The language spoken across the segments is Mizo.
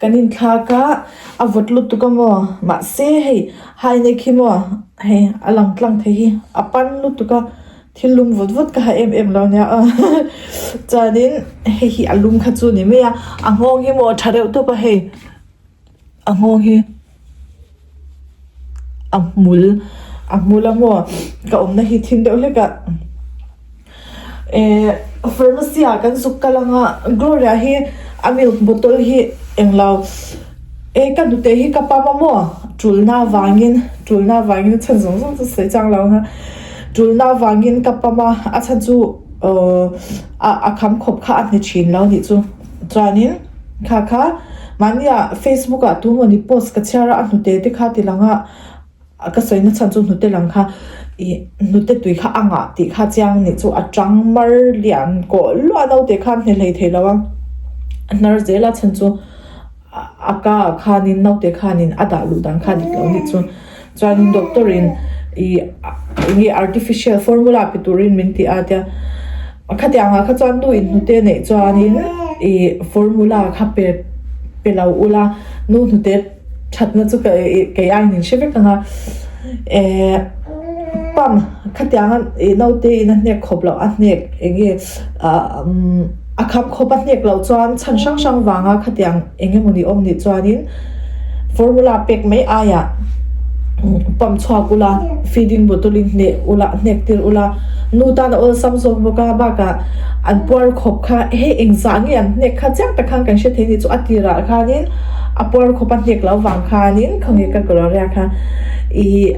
Kan inthlak a, a vawt lutuk a maw? Mahse hei hai nei khi maw hei a lang tlang thei hi a pan lutuk a, thil lum vawt vawt ka ha em em lo nia aw chuanin hei hi a lum kha chu ni mai a, a nghawng hi maw a tha reuh tawp a hei a nghawng hi a hmul a hmul a maw ka awmna hi thim deuh hlek a. Eh pharmacy ah kan zuk kal anga Gloria hi a milk bottle hi englo eh ka hnute hi ka pump a maw tulna avangin tulna avangin a chhan zawng zawng chu sawi chang lo anga tulna avangin ka pump a a chhan chu ahh a kham khawp kha a hne thin lo anih chu chuanin kha kha mahni ah facebook ah tumawni post ka chhiar a a hnute te kha ti lang a. A ka sawi na chhan chu hnute lang kha ih hnute tui kha a ngah tih kha chiang nih chu a tang mar lian kawh luah naute khan hne hlei thei lo a, a hnar zel a chhan chu a ka ah khanin naute khanin a dah luh dan kha dik lo nih chu chuanin doctor in ih eng nge artificial formula pe turin min ti a tia khatiang ah kha chuan nu in hnute neih chuanin ih formula kha pe pe lo ula nu hnute. Thatna chu kei aiin in hre vek ang a, eh pump khatianga ih naute in a hnek khawp loh a hnek eng nge ah umm a kham khawp a hnek loh chuan chhan hrang hrang vanga khatiang eng emawni awm nih chuanin formula pek mai aiah pump chhuak ula feeding bottle in hnek ula hnek tir ula nu tan a awlsam zawk bawk a bakah an puar khawp kha hei engzah nge an hnek kha chiang tak khan kan hre thei a ni chu a tirah khanin. A puar khawp a hnek loh vang khanin khawnge ka Gloria kha ih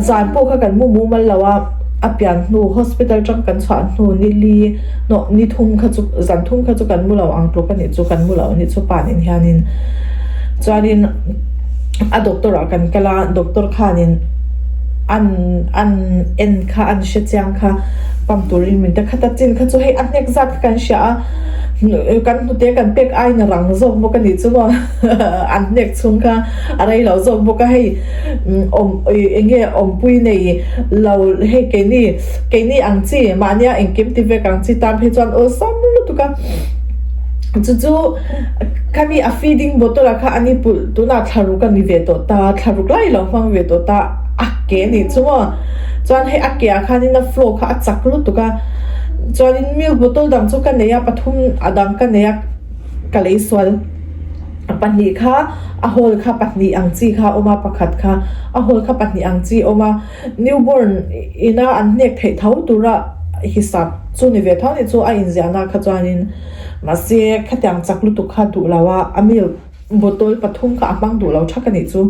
zan pawh kha kan mu mumal lo a, a pian hnu hospital tang kan chhuah hnu ni li hnawh ni thum kha chu zan thum kha chu kan mu lo ang tluk a nih chu kan mu lo a nih chu pa nen hianin chuanin a doctor ah kan kal a doctor khanin an an en kha an hre chiang kha pump turin min ta khat a chin kha chu hei a hnek zat kha kan hria a. Kan hnute kan pek aiin a rang zawk bawk a nih chu maw an hnek chhung kha a rei lo zawk bawk a hei awm eng nge awmpui nei lo hei keini keini ang chi mahnia engkim ti vek ang chi tan phei chuan awlsam lutuk a chu chu khami a feeding bottle ah kha ani pulh tunah thlaruk a ni ve tawh ta thlaruk lai lo hmang ve tawh ta a ke a nih chu maw chuan hei a ke ah khanin a flow kha a chak lutuk a. Chuanin milk bottle dang chu ka nei a, pathum a dang ka nei a, ka lei sual. Pahnih kha a hall kha pahnih ang chi kha a awm a, pakhat kha a hall kha pahnih ang chi a awm a. Newborn ina an hnek theih tho tura hisap chu ni ve tho a nih chu a inziahna kha chuanin mahse khatiang chak lutuk kha duh lo a, a milk bottle pathum kha a hmang duh lo thak a nih chu.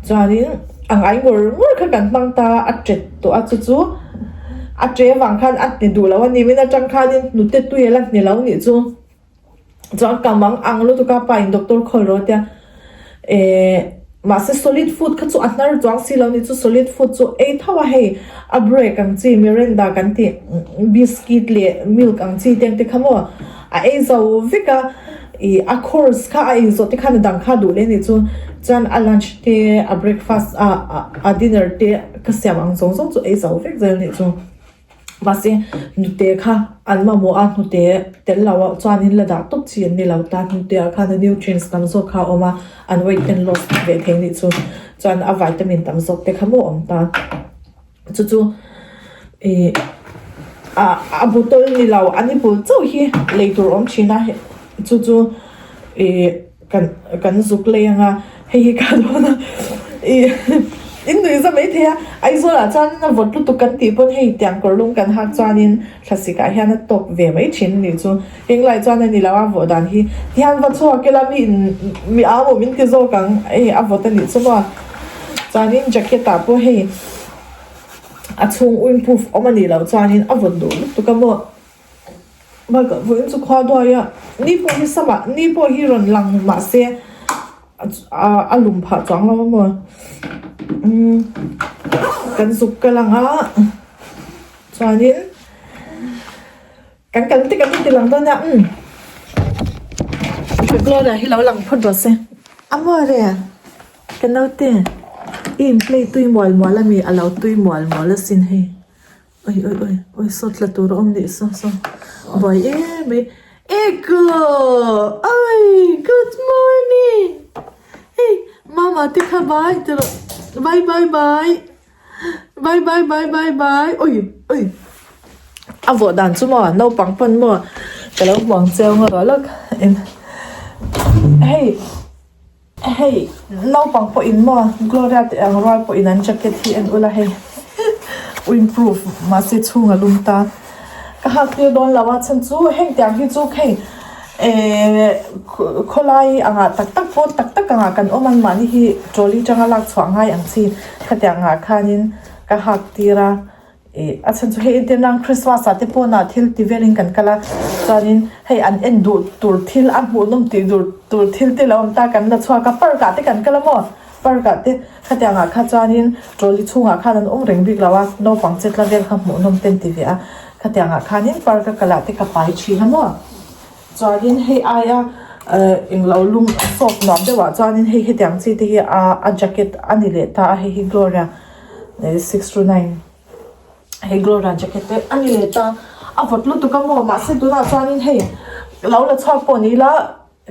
Chuanin a ngai ngawr ngawr kha kan hmang ta a, a tet tawh a chu chu. A ṭe vang khan a hne duh lo a ni, min aṭang khanin hnute tui a la hne lo nih chu. Chuan ka mang ang lutuk a pa in doctor call rawh a tia eh mahse solid food kha chu a hnar chuang si lo nih chu solid food chu ei tho a hei a break ang chi Miranda kan tih biscuit leh milk ang chi te ang te kha maw a ei zo vek a ih a course kha a ei zawh te khan a dang kha a duh leh nih chu chuan a lunch te a breakfast a a dinner te. Ka siam ang zawng zawng chu ei zo vek zel nih chu. Mahse hnute kha an mamawh a, hnute tel lo ah chuanin la dah tawp chi an ni lo ta. Hnute ah khan a nutrients tam zawk kha a awm a, an weight ten loss ve thei nih chu. Chuan a vitamin tam zawk te kha maw a awm ta. Chu chu ih a bottle ni lo a nipple chauh hi lei tur awm thin a, chu chu ih. Kan kan zuk lei anga hei hi ka dawn a ih in nuih za mai thei a Aizawl ah chuan a vawt lutuk kan tih pawn hei tiang kawr lum kan hak chuanin thlasik ah hian a tawk ve mai thin a nih chu englai chuan a ni lo a vawh dan hi tihian va chhuak ila mi in mi au maw min ti zawk ang hei a vawt a nih chu maw chuanin jacket ah pawh hei a chhung windproof awm a nih loh chuanin a vawt duh lutuk a maw. Bakah vawiin chu khua duai a, ni pawh hi samah ni pawh hi rawn lang mah se a lum phah chuang lo a maw umm kan zuk kal ang a chuanin kan kal te kan inti lang dawn a umm Gloria hi lo lang phawt rawh se a maw re ka naute i in play tui mual mual a mi a lo tui mual mual asin hei. Oi oi oi oi saw tla tur a awm nih saw saw buai em mai Echo oi good morning. Mama te kha bye ti rawh bye bye bye bye bye bye bye bye ui ui a vawh dan chu maw naupang pawn maw ka lo hmu ang chiang a rawh lawk in hei hei naupang pawhin maw Gloria te ang rual pawhin an jacket hi en ula hei windproof mahse chhung a lum ta ka hak tir dawn lo a chhan chu heng tiang hi chu hei ehh khawlai angah tak tak pawn tak tak angah kan awm a mahni hi trolley tanga lak chhuah ngai ang chi khatiang ah khanin ka hak tir a ih a chhan chu hei entir nan Christmas ah te pawnah thil ti velin kan kal a chuanin hei an en duh tur thil a hmuhnawm tih dur tur thil te lo awm ta kan la chhuak a park ah te kan kal a maw park ah te khatiang ah kha chuanin trolley chhungah khan an awm reng bik lo a naupang che tla vel kha hmuhnawm te an ti ve a khatiang ah khanin park a kal ah te ka pai thin a maw chuanin hei aia eh englo lum sawp nuam deuh ah chuanin hei hetiang chi te hi a a jacket a ni leh ta a hei hi Gloria 629 hei Gloria jacket te a ni leh ta a vawt lutuk a maw mahse tunah chuanin hei lo la chhuak pawh ni ila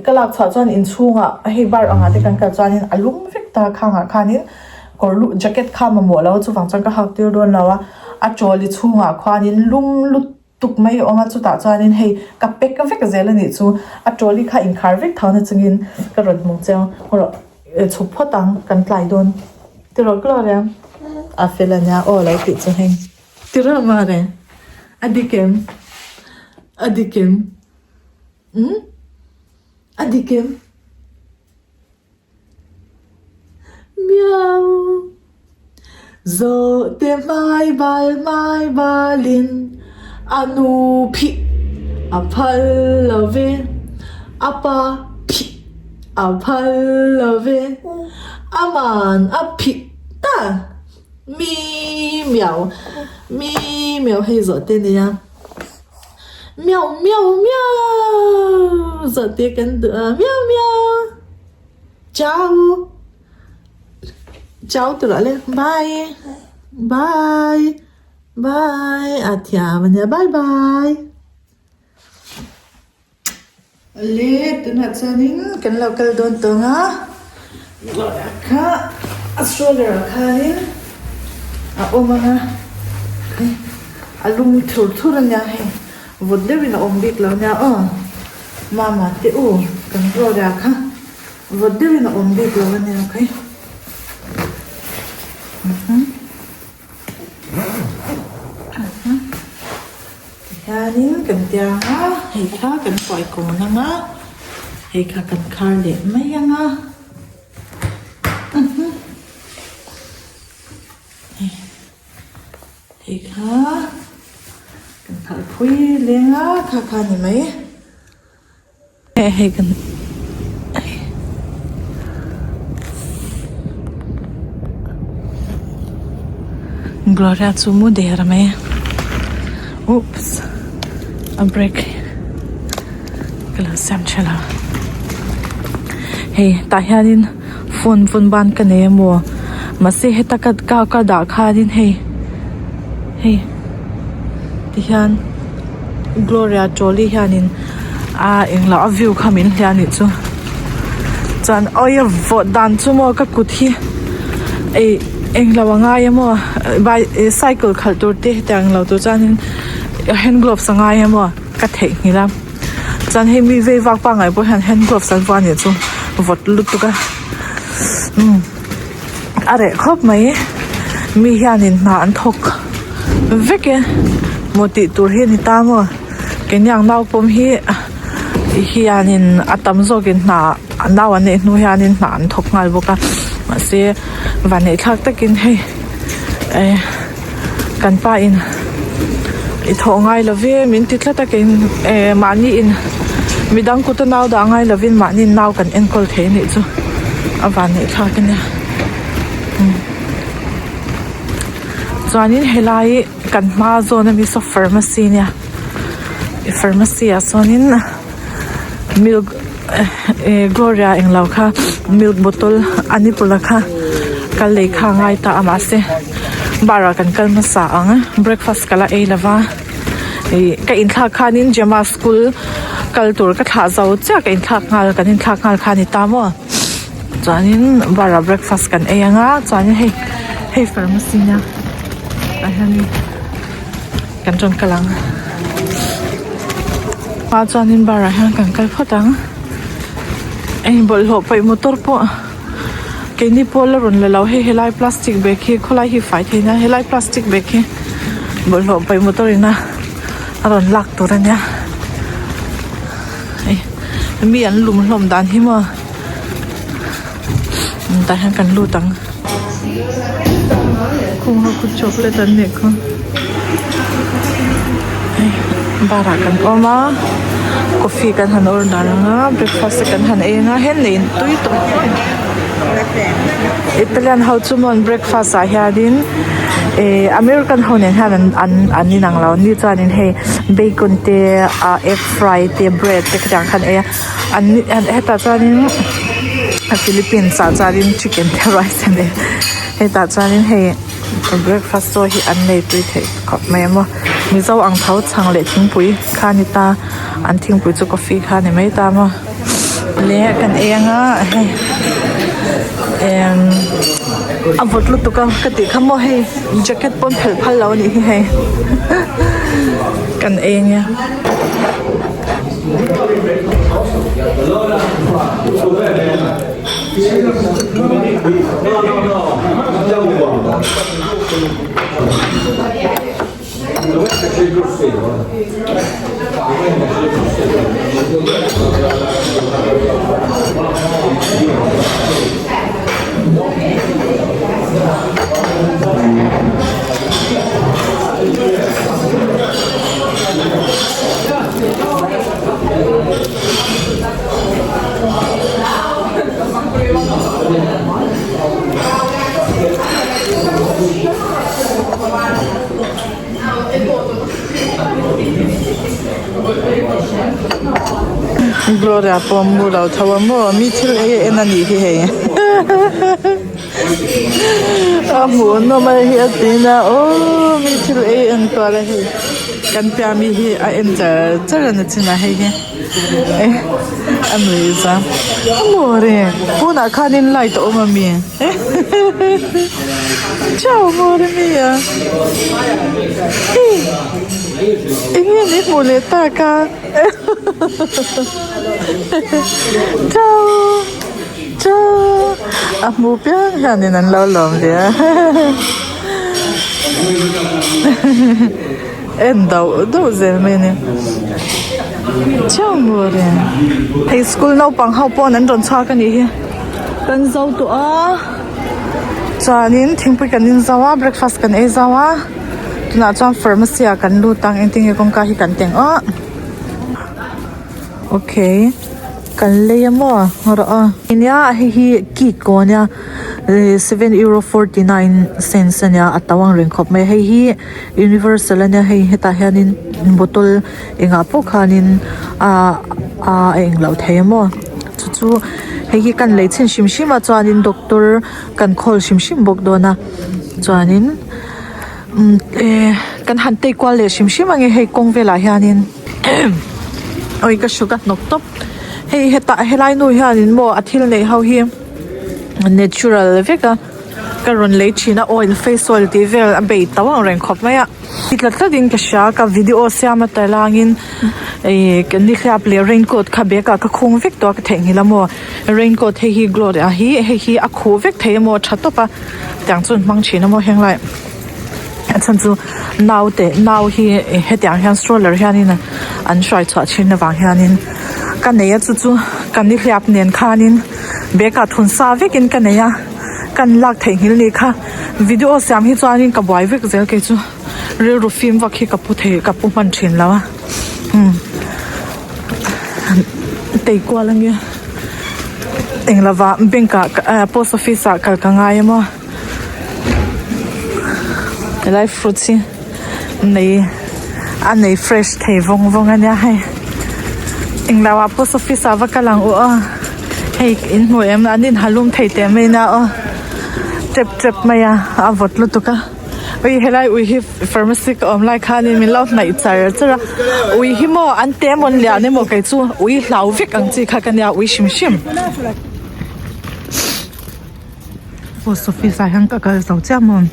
ka lak chhuah chuan inchhungah hei bar angah te kan kal chuanin a lum vek ta khangah khanin kawr luh jacket kha mamawh lo chuvang chuan ka hak tir dawn lo a a trolley chhungah khuanin lum lutuk tuk mai a awm a chutah chuanin hei ka pack vek zel a nih chu a trolley kha inkhar vek tho na chungin ka rawn hmu chiang rawh chhuk phawt ang kan tlai dawn tiraw Gloria a fel a nia aw lo tih chu hei tiraw mare a dik em a dik em umm a dik em. Miau. Zawhte hmai bal hmai balin a nu phih a phal lo ve, a pa phih a phal lo ve, a man a phih ta mi miau mi miau hei zawhte nia. Miau miau miau zawhte kan duh a miau miau. Ciao ciao turah le bye bye bye a thiam ania bye bye le tunah chuanin kan lo kal dawn tawng a kha a stroller ah khanin a awm ang a a lum thur thur ania hei vawt deuhin a awm bik lo ania aw. Mama te u kan Gloria kha vawt deuhin a awm bik lo a nia okay. Tihianin kan tiang a hei kha kan kuai kawn ang a hei kha kan khar leh mai ang a Hei kha kan khalh phui leng a kha kha ni mai hei kan Gloria chu mu der mai oops a break ka lo siam tha lo hei tah hianin. Phone vawn ban ka nei amaw mahse heta ka ka ka dah khanin hei hei tihian Gloria trolley hianin a englo a view kha min hliah anih chu chuan awii a vawt dan chu maw ka kut hi ih englo a ngai amaw bike cycle khalh tur te hetiang englo tur chuanin hand gloves a ngai amaw ka theihnghilh a. Chuan hei mi vei vak pangngai pawh hian hand gloves an vuah a nih chu vawt lutuk a umm a reh khawp mai mi hianin hna an thawk vek e maw tih tur hi a ni ta maw keini ang naupawm hi hianin a tam zawkin hna nau an neih hnu hianin hna an thawk nghal bawk a mahse vanneih thlak takin hei eh. Kan pa in i thawh ngai lo ve min ti tlat a kei eh mahni in midang kuta nau dah ngai lovin mahni in nau kan enkawl thei anih chu a van neih thlak ania chuanin helai kan hma zawn ami saw pharmacy ania pharmacy ah sawnin milk eh gloria englo kha milk bottle a nipple a kha kal lei kha a ngai ta a mahse bar ah kan kal hmasa ang breakfast ka la ei lova ih ka inthlak khanin Gemma school kal tur ka thlah zo chiah ka inthlak nghal kan inthlak nghal kha a ni ta maw. Chuanin bar ah breakfast kan ei ang a chuanin hei hei pharmacy nia tah hianin kan rawn kal ang ah chuanin bar ah hian kan kal phawt ang hei bawlhhlawh paih motor pawh keini pawh la rawn la lo hei helai plastic bag hi khawlai hi fai thei nia helai plastic bag hi bawlhhlawh paih motor in a a rawn lak tur a nia hei mi an lum hlawm dan hi maw. Tah hian kan lut ang. Khung ho khu chocolate an nih kha. Hei bar ah kan awm a coffee kan han order ang a breakfast te kan han ei ang a hen nei tui tawh Italian ho chu maw an breakfast ah hianin eh American ho nen hian an an an inang lo ni chuanin hei bacon te ah egg fry te bread te khatiang kha an ei a. An hetah chuanin Philippines ah chuanin chicken te rice a nei hetah chuanin hei breakfast chaw hi an nei tui theih khawp mai a maw mizo ang tho chhang leh thingpui kha a ni ta an thingpui chu coffee kha a ni mai ta maw le kan ei anga hei emm a vawt lutuk a ka tih kha maw hei jacket pawn phelh phal lo a nih hi hei kan ei ania. Gloria pawh a mu lo tho a maw mi thil ei a en a nih hi hei a hmuh nawm a hi a tin a aww mi thil ei a en kual a hei kan piah mi hi a en char char a ni chin a hei hi a nuih za a maw re pawnah khanin light a awm ami ciao amore mia hei eng nge ni hmuh leh tak a ciao ciao a hmuh piang hianin an lo lawm ve a en dauh dauh zel mai a ni ciao amore hei school naupang ho pawh an rawn chhuak a nih hi kan zo tawh a chuanin thingpui kan in zo a breakfast kan ei zo a tunah chuan pharmacy ah kan lut ang engtin nge kawngka hi kan teng awh okay kan lei a maw rawh a nia hei hi cake aw nia seven euro 49 cents ania a to ang reng khawp mai hei hi universal ania hei hetah hianin bottle engah pawh khanin ah ah a englo thei a maw chu chu hei hi kan lei chhin hrim hrim a chuanin doctor kan call hrim hrim bawk dawn a chuanin umm eh kan han tei kual leh hrim hrim ange hei kawng velah hianin awi ka hru ka hnawk tawp hei hetah helai nu hianin maw a thil neih ho hi natural vek a ka rawn lei thin a oil face oil tih vel a bei tau ang reng khawp mai a. Ti tlat tlat in ka hria ka video siam a tar langin ih ka nihliap leh raincoat kha bag ah ka khung vek tawh a ka theihnghilh a maw raincoat hei hi gloria hi hei hi a khuh vek thei a maw tha tawp a tiang chu an hmang thin a maw heng lai a chhan chu naute nau hi hetiang hian stroller hianin an hruai chhuah thin avang hianin ka nei a chu chu ka nihliap nen khanin bag ah thun sa vekin ka nei a kan lak theihnghilh ni kha. Video siam hi chuanin ka buai vek zel kei chu rilru fim vak hi ka pu thei ka pu hman thin lo a umm tei kual ange eng lova bank ah ah post office ah kal ka ngai a maw helai fruits hi nei a nei fresh thei vawng vawng ania hei eng lo ah post office ah va kal ang u aw hei in hmu em an inhalum thei teh mai nia aw. Tep tep mai a a vawt lutuk a ui helai ui hi pharmacy ka awm lai khanin min lo hnaih char char a ui hi maw an te emaw an lian emaw kei chu ui hlau vek ang chi kha ka nia ui hrim hrim. Post office ah hian ka kal zo chiah maw.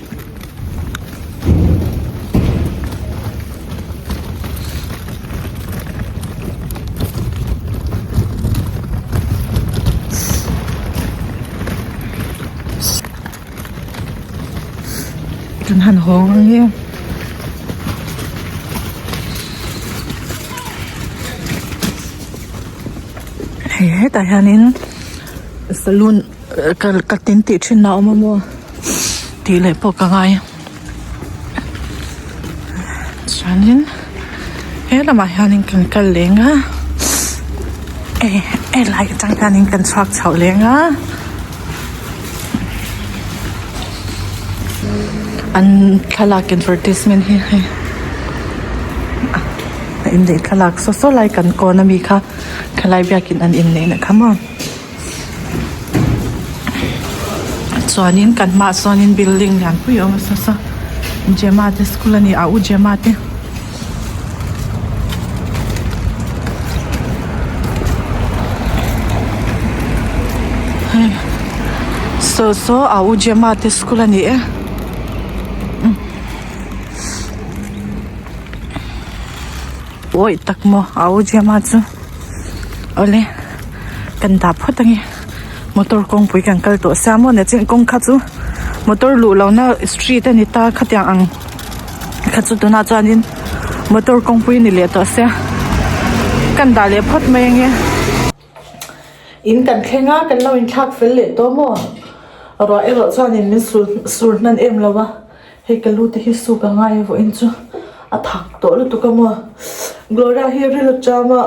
Kan han hawng ang hi. Hei hetah hianin saloon ka tin tih thin a awm a maw tih leh pawh ka ngai chuanin he lamah hianin kan kal leng a helai atang hianin kan chhuak chhoh leng a. An thlalak advertisement hi hei a inneih thlalak saw saw lai kan kawn ami kha thalai biakin an inneih na kha maw chuanin kan hmaah sawnin building lian pui a awm a saw saw Gemma te school a ni a u Gemma te. Saw saw a u Gemma te school a ni e awih tak maw a u Gemma chu awle kan dah phawt ange motor kawngpui kan kal tawh sia maw nachin kawng kha chu motor luh lohna street a ni ta khatiang ang. Kha chu tunah chuanin motor kawngpui ni leh tawh se kan dah leh phawt mai ange. In kan thleng a kan lo inthlak fel leh tawh maw ruah erawh chuanin min sur sur hnan em lo a hei ka lu te hi suk a ngai a vawiin chu a thak tawh lutuk a maw Gloria hi ril aṭam a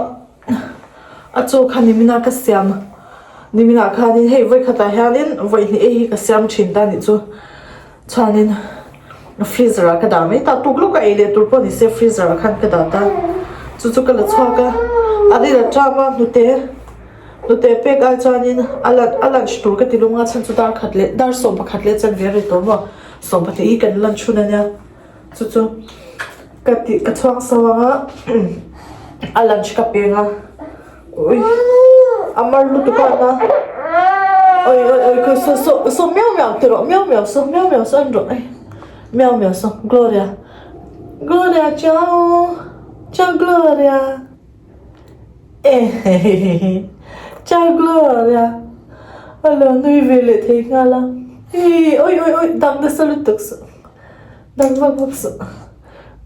a chaw kha nimin a ka siam nimin ah khanin hei vawikhatah hianin vawihnih ei hi ka siam thin ta anih chu. Chuanin freezer ah ka dah mai ta tuk lawk a ei leh tur pawh ni se freezer ah khan ka dah ta chu chu ka la chhuak a a ril a ṭam a hnute hnute pek ai chuanin a lunch a lunch tur ka ti lung a chhan chu dar khat leh dar 11 leh chanve a ri tawh maw 12 hi kan lunch hun ania chu chu ka ti ka chhuak so ang a a lunch ka peng a. Ui a mar lutuk a na oi oi oi khawi saw saw saw miau miau ti rawh miau miau saw miau miau saw en rawh ei miau miau saw Gloria Gloria ciao ciao Gloria ehehehe ciao Gloria a lo nui ve leh thei nghal a ih oi oi oi dang nasa lutuk suh dang vak vak suh.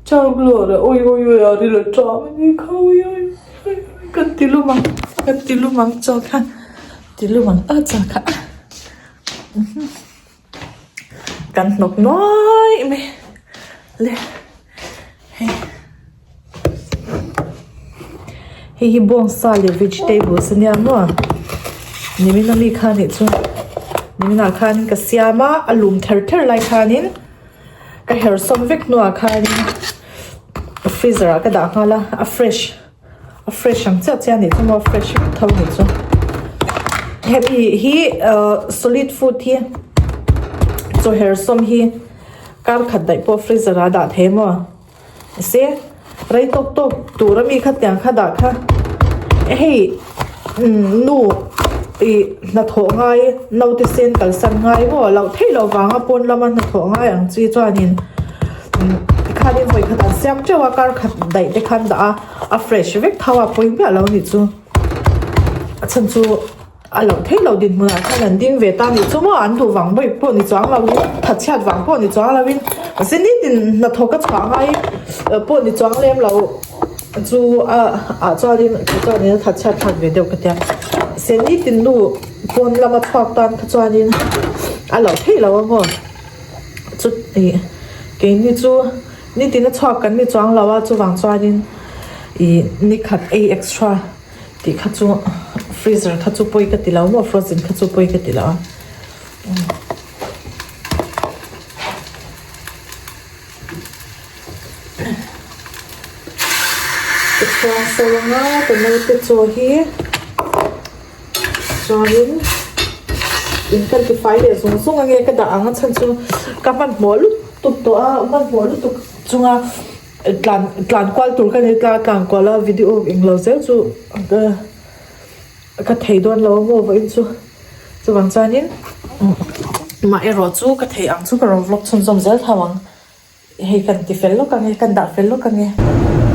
Chau Gloria oi oi oi a ril a ṭam a ni kha oi oi oi oi kan ti lum ang kan ti lum ang chaw kha ti lum ang a chaw kha kan hnawk nuai mai le hei hei hi bawngsa leh vegetables a nia maw nimin ami kha nih chu niminah khanin ka siam a a lum ther ther lai khanin. Ka her sawm vek hnuah khanin freezer ah ka dah nghal a, a fresh a fresh ang chiah chiah a nih chu maw a fresh vek tho a nih chu. Hemi hi ahh solid food hi chaw her sawm hi kar khat daih pawh freezer ah a dah thei maw. Se rei tawk tawk tur ami kha tiang kha dah kha hei nu ih hnathawh ngai naute sen kalsan ngai maw loh theih loh vanga pawn lama hnathawh ngai ang chi chuanin tikhanin vawi khat an siam teuh a kar khat daih te khan dah a a fresh vek tho a pawi miah lo anih chu a chhan chu. A loh theih loh dinhmunah khan an ding ve ta nih chu maw an duh vang bawih pawh ni chuang loin thatchhiat vang pawh ni chuang loin mahse nitin hnathawk a chhuah ngai pawh ni chuang lem lo chu a ah chuanin kei chuanin a thatchhiat thlak ve deuh ka tia mahse nitin nu pawn lama chhuak tan kha chuanin a loh theih loh a maw chu ih keini chu nitin a chhuak kan ni chuang lo a chuvang chuanin ih nikhat ei extra. Tih kha chu freezer kha chu pawi ka ti lo maw frozen kha chu pawi ka ti lo a. Ka chhuang so anga ka naute chaw hi chuanin in kan ti fai leh zung zung ange ka dah ang a chhan chu ka hmanhmawh lutuk tawh a hmanhmawh lutuk chunga. Tlan tlan kual tur ka nei tla tlan kual a video englo zel chu ka ka thei dawn lo a maw vawiin chu chuvang chuanin. Mah erawh chu ka theih ang chu ka rawn vlog chhunzawm zel tho ang. Hei kan ti fel lawk ang e, kan dah fel lawk ang e.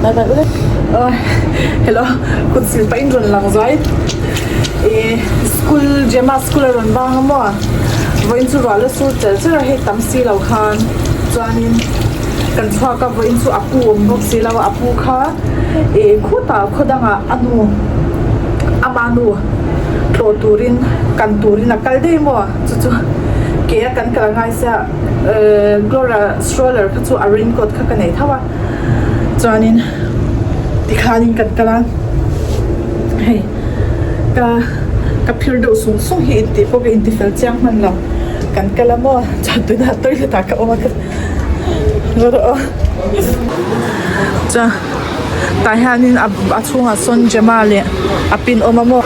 Bye bye ule. Aw hello kut sil pah in rawn lang zuai. Ih school Gemma school a rawn bang a maw? Vawiin chu ruah la sur tel cher a hei tam si lo khan chuanin kan chhuak a vawiin chu a pu awm bawk si lo a, a pu kha ih khutah khaw dangah a nu ama nu tlawh turin kan turin a kal daih maw chu chu ke a kan kal a ngai sia Gloria stroller kha chu a raincoat kha ka nei tho a chuanin tikhanin kan kal a hei ka ka phir deuh sung sung hi intih pawh ka inti fel chiang hman lo kan kal a maw chuan tunah toilet ah ka awm a ka rawh aw chuan tah hianin a chhungah sawn Gemma leh a pin awm a maw.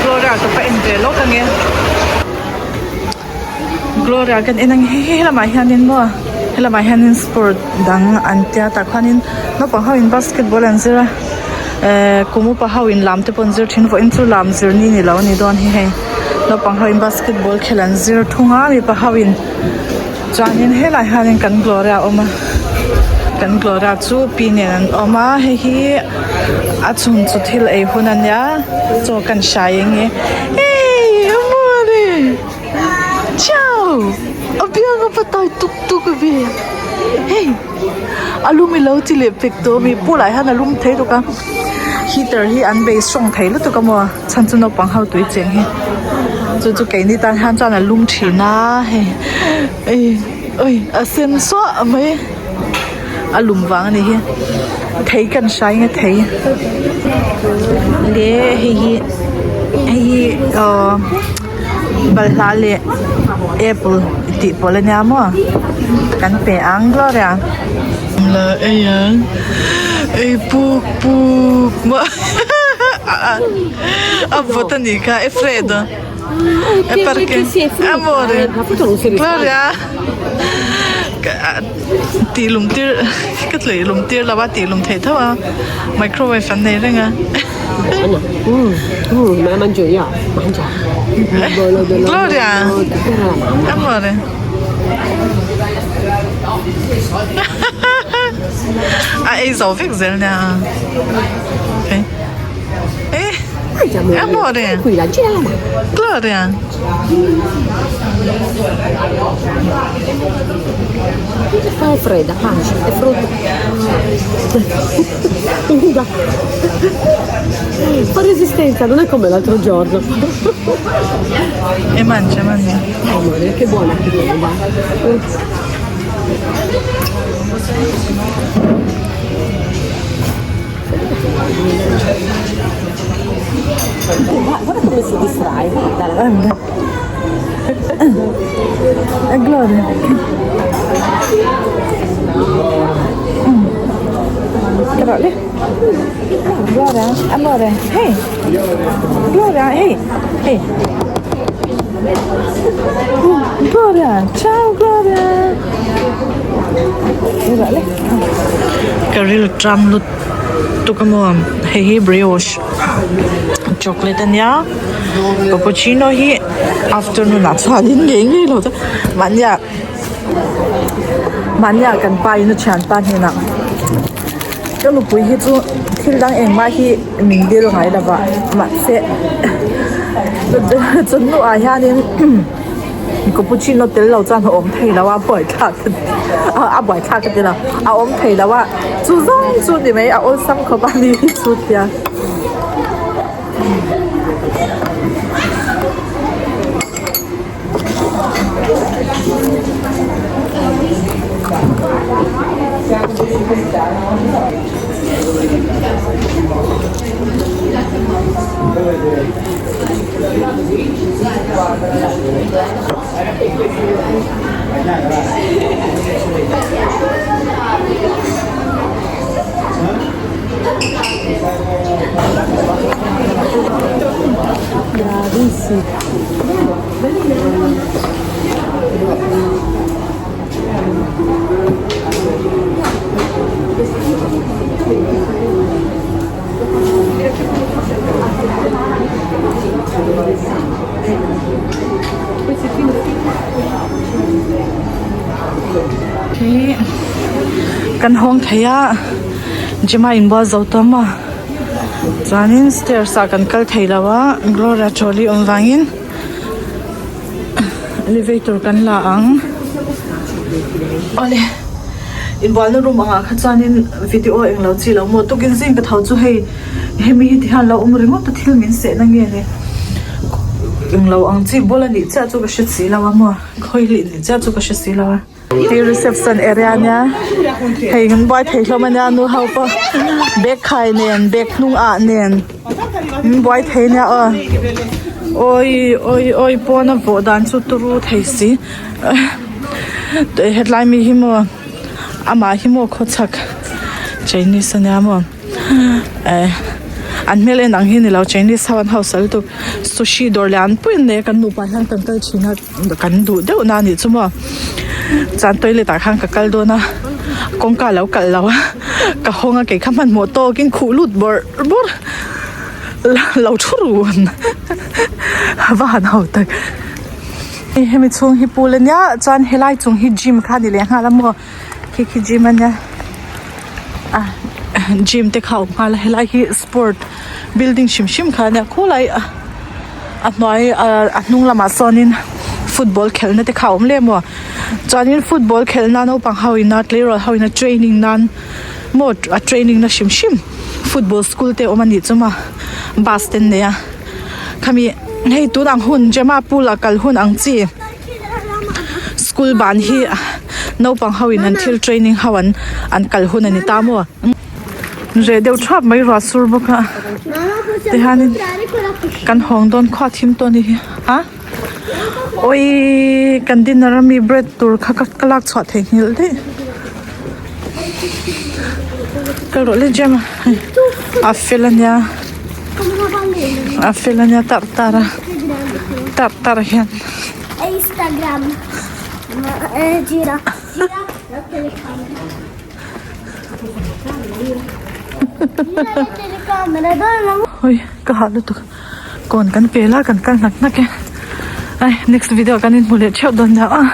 Gloria ka va en ve lawk ange Gloria kan en ange hei helamah hianin maw helamah hianin sport dang an tia tah khuanin naupang ho in basketball an zir a ehh kum upa ho in lam te pawh an zir thin vawiin chu lam zir ni ni lo a ni dawn hi hei naupang ho in basketball khel an zir thung a mipa ho in. Chuanin helai hianin kan Gloria a awm a kan Gloria chu pi nen an awm a hei hi a chhun chu thil ei hun a nia chaw kan hrai eng e hei amore ciao a biang a va tai tuk tuk ve hei a lum ilo chi leh pek tawh a mi pool ah hian a lum thei tuk a heater hi an bei strong thei lutuk a maw. Chhan chu naupang ho tui cheng hi chu chu keini tan hian chuan a lum thin a hei ei ui a sen suah mai a lum vang a nih hi thei kan hrai nge thei leh hei hi hei hi aww balhla leh apple tih pawlh a nia maw kan pe ang Gloria. La ei ang ei puk puk maw. A vawt a nih kha e Fred a e perché amore Gloria tih lum tir ka tleih lum tir lo a tih lum theih tho a microwave an nei reng a. Gloria amore A ei zo vek zel nia. Amore. Gloria. È fredda, pace, è frutta. Fa resistenza, non è come l'altro giorno. E mangia, mangia. Amore, che buona che roba. Guarda come si distrae. Guarda. È Gloria. Gloria, amore, hey. Gloria, hey, hey. Gloria, ciao Gloria. Ka ril tram lut tuk a maw hei hi brioche chocolate a nia cappuccino hi afternoon ah chuanin ngei ngei lo chu mahnia mahnia kan pa in a thianpa hnenah ka nupui hi chu thil dang engmah hi min dil ngai lo va mahse chawhnu ah hianin. Cappuccino tel lo chuan a awm thei lo a buaithlak ka ti a buaithlak ka ti lo a awm thei lo a chu zawng chu ni mai a awlsam khawp a ni chu tia. Hi kan hawng thei a gym a inbual zo tawm a chuanin stairs ah kan kal thei lo a Gloria trolley awm vangin elevator kan la ang awle inbualna room angah kha chuanin video englo chi lo maw tukin zing ka tho chu hei hemi hi ti hian lo awm ringawt a thil min sehna nge ni englo ang chi ball a nih chiah chu ka hre si lo a maw khawi leh nih chiah chu ka hre si lo a. Hei reception area ania hei kan buai thei hlawm ania nu ho pawh bag khai nen bag hnung ah nen an buai thei ania aw awii awii awii pawn a vawh dan chu turu thei si hetlai mi hi maw amah hi maw khawchhak chinese ania maw. Eh an hmel en ang hi ni lo chinese ho an hausa lutuk sushi dawr lian pui an nei a kan nupa hian kan kal thin a kan duh deuh na anih chu maw chuan toilet ah khan ka kal dawn a kawngka a lo kalh lo a ka hawng a kei kha hmanhmawh tawkin khuh lut bawrh bawrh lo thu run va han ho tak hei hemi chhung hi pool ania chuan helai chung hi gym kha a ni leh nghal a maw. Khi khi gym ania ah gym te kha a awm nghal a helai hi sport building hrim hrim kha ania khulai a a hnuai a hnung lamah sawnin football khelhna te kha a awm leh maw chuanin football khelh nan naupang ho ina tleirawl ho ina training nan maw a training na hrim hrim football school te a awm anih chu maw bus te an nei a khami hei tun ang hun Gemma pool ah kal hun ang chi. School ban hi naupang ho in an thil training ho an an kal hun a ni ta maw reh deuh thap mai ruah sur bawk a tihianin kan hawng dawn khua thim tawh a ni hi a awii kan dinner ami bread tur kha ka lak chhuah theihnghilh daih kal rawh le gym a a fel ania a fel ania tar tar a tar tar hian. Oi ka hah lutuk kawn kan pel a kan kal hnak hnak e ai next video ah kan inhmu leh theuh dawn nia aw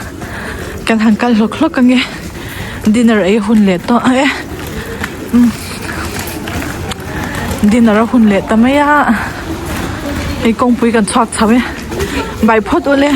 kan han kal hlawk hlawk ang e dinner ei hun leh tawh e umm dinner a hun leh ta mai a hei kawngpui kan chhuak chho e. Bai phawt ule.